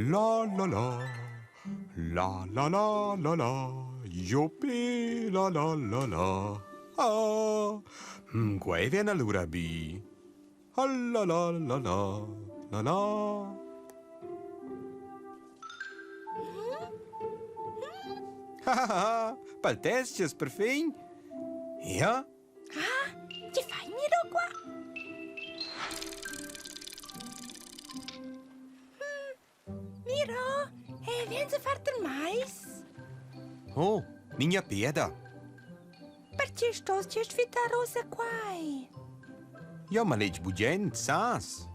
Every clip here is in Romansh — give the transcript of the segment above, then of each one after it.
La la la, la la la la la, Joppi la la la la. Ah, mm, quei vien allura bi. Ah la la la la, la la. Ha ha ha, paltescias perfin. Ja? Ah, che fai Miro qua? Miro, eh, viens a far termais? Oh, minha peda. Perché stos ti sfittar ossa quai? Jau maletg bugent, sas.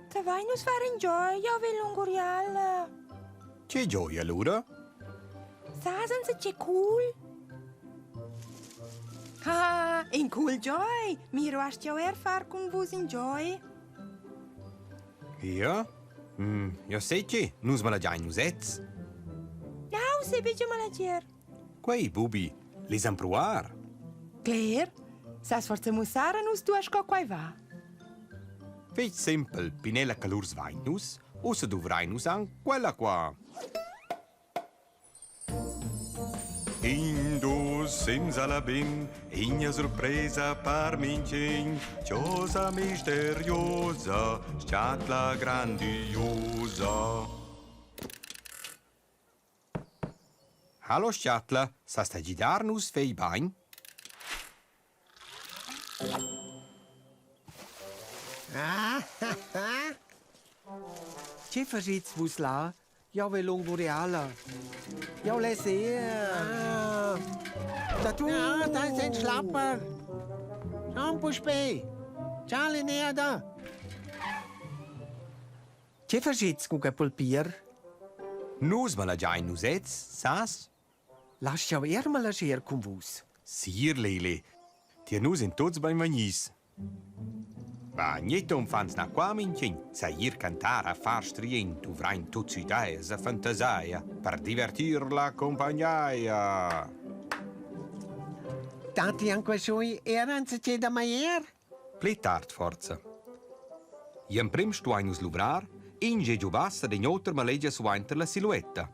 Te vai nus far in gioi, jau vi lunguriala. Che gioi allura? Sas anzi che cool? Ah, in cool joy! Miro hast jau er far cun vus in joy? Ja? Mm, ja sai che, nus malagiain nus ets. Jau sai betg malagiar. Quei, bubi, les empruar. Cler, sas forsa mussar a nus duas co quai va? Fetg simpel, pinella calurs vain nus, ussa duvrain nus anc quella qua. In dus simsalabim, igna surpresa par minchün, chosa misteriosa, schatla grandiosa. Hallo Schatla, sast a gidar nus fei bain? Che faschits vus là? Jau ve lunguriala. Jau less ir. Da tu. Ja, da ist ein Schlapper. Schon puspei. Ciao, Linnea da. Che faschits cun quei pulpier? Nus malagiain nus ets, sas? Lasch jau er malagier cun vus. Sir, Leli, tier nus en tuts beinvegnis. Va, gnit unfants na qua minchün, sa ir cantar a far strient, duvrain tuts ideas e fantasaia per divertir la compagnaia. Dati anche sui era anziché da maier? Pli tard forsa. Gl'emprem stuein nus luvrar, in giu bassa ed in oter malegia suenter la siluetta.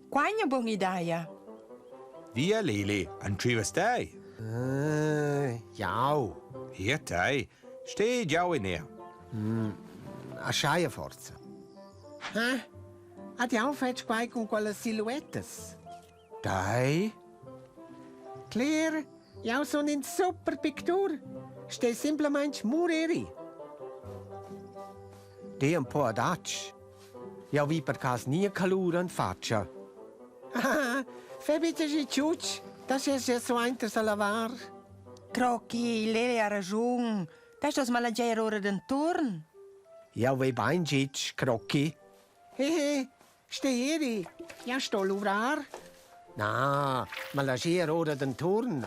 Qua è una buona idea. Via Leli, entscheivas tei? Uh, jau. Hier tei. Steh jau in er. Mm, aschaia forza. Ha? Ad jau fetg quai cun quellas siluettas. Dai. Cler, jau sun in super pictur. Stei simplamaing mureri. Dei un po adatg. Jau vi per cas nia calur en faccia. Ah, fai bitte si ciuc, das è ja suainter sa lavar. Crocchi, Lele ha ragiun. Te stos malagiar ora d'enturn. Jau vei bain gitg, Crocchi. Hehe, stei eri, jau sto luvrar. Na, malagiar ora d'enturn.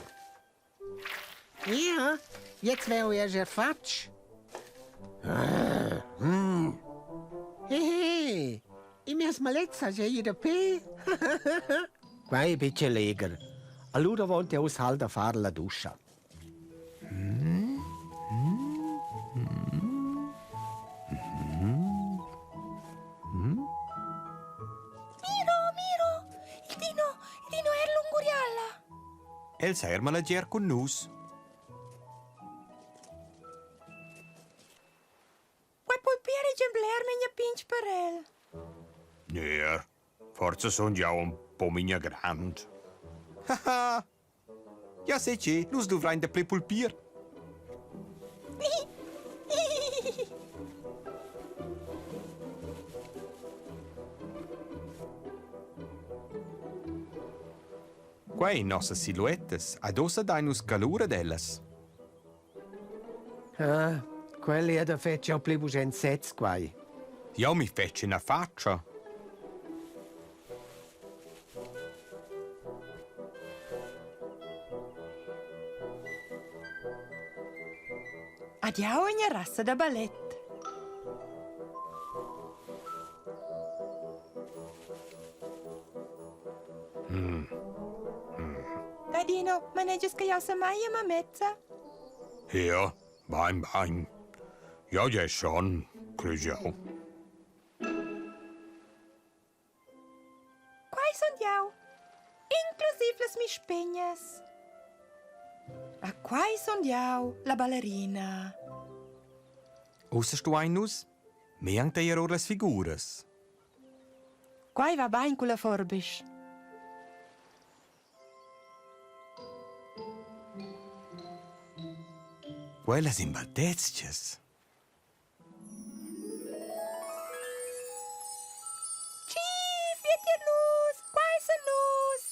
Ja, jetzt wär er ja fatg. Mm. Hehe, i mias malezza sei da pe. Quai è betg legher. Allura vont jau sal da far la duscha. Miro, Miro, il Dino, il Dino è lungurialla. El sa er malagiar cun nus. Quei pulpier ei bler memia pign per el. Ner, forsa sun jau un po memia grand. Haha! Ja sai che, nus duvrain dapli pulpier. Quei nossas siluettas ad ussa dain nus calur ad ellas. Ah, quella è da fetg jau pli bugen sez quai. Jau mi fetsch ina fatscha. Ad jau ina rassa da ballet. Dadino, manegias che jau sa mai a mamezza? Ja, bain, bain. Jau giai schon, crei jau. spegnas. A quai sun jau, la ballerina. Ussa stuain nus me anc tagliar or las figuras. Quai va bain culla forbisch. Quellas imbaltezchas. Tschif, via tier nus, qua essan nus.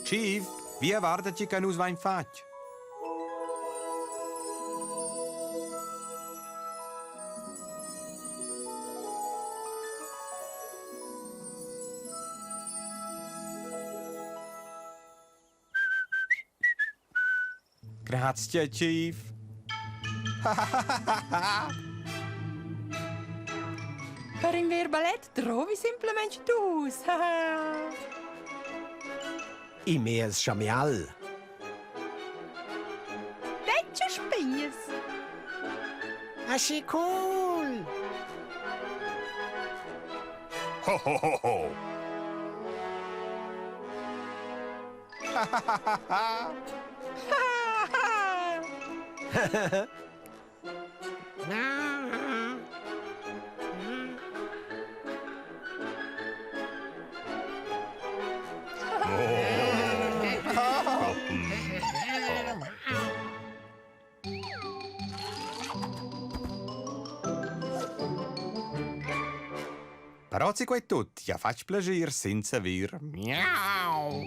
Chief, via varda tge che nus vain fatg. Grazia, Chief. Per in ver ballet drovi semplamein dus. I mez chamial. Detg spegnas. Aschi cool! Ho, ho, ho, ho. Però quei tut, ja fatg plascher senza vir. Miau!